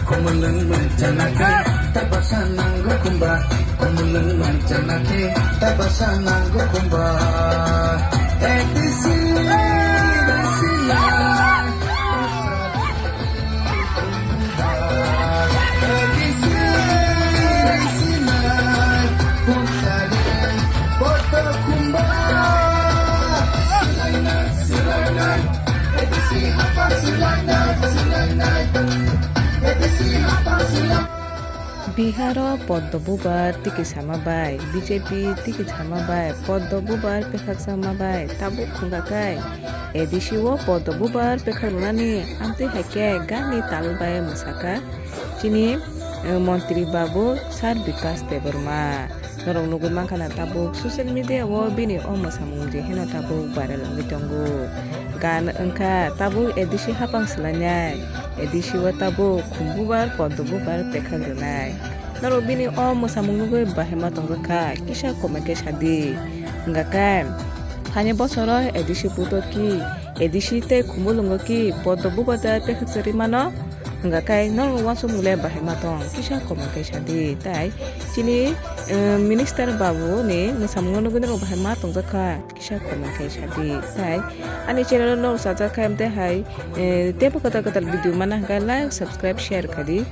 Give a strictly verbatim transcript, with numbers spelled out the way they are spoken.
Kumulung manchana ke tabasa nango kumba. Kumulung manchana ke tabasa nango kumba. A D C, A D C na. Biharo Poddo Bubar tiki sama bai, B J P tiki sama bai, Poddo Bubar pekhak sama bai, tabuk khunga kai. A D C o Poddo Bubar pekhak rwnani amtwi hai khe gani tal bai mwsaka. Chini, eh, montri babu Sir Bikash Debbarma. Norok nugwi mankha na tabuk social media o bini o mwsamung je heno tabuk viral wngwi tongo. Gan wngkha tabuk A D C hapang swlainai, A D C o tabuk khumbubar poddo bubar pekhak rwnai. Norok bini o mwsamung nugwi bahai ma tongjak kha, kisa comment khe sadi. Hwnkha khe, phaini bosoro A D C putor ki, A D C tei khumulwngo ki poddo bubar da pekhak se rwi mano. Hwnkha khe norok uansukmung le bahai ma tong, kisa comment khe sadi. Tai chini, eh, minister babu ni mwsamung nugwi norok bahai ma tongjak kha, kisa comment khe sadi. Tai ani channel o norok chajak kha, amte hai, eh, teibo kwtal kwtal video mana hwnkhe like, subscribe, share khadi.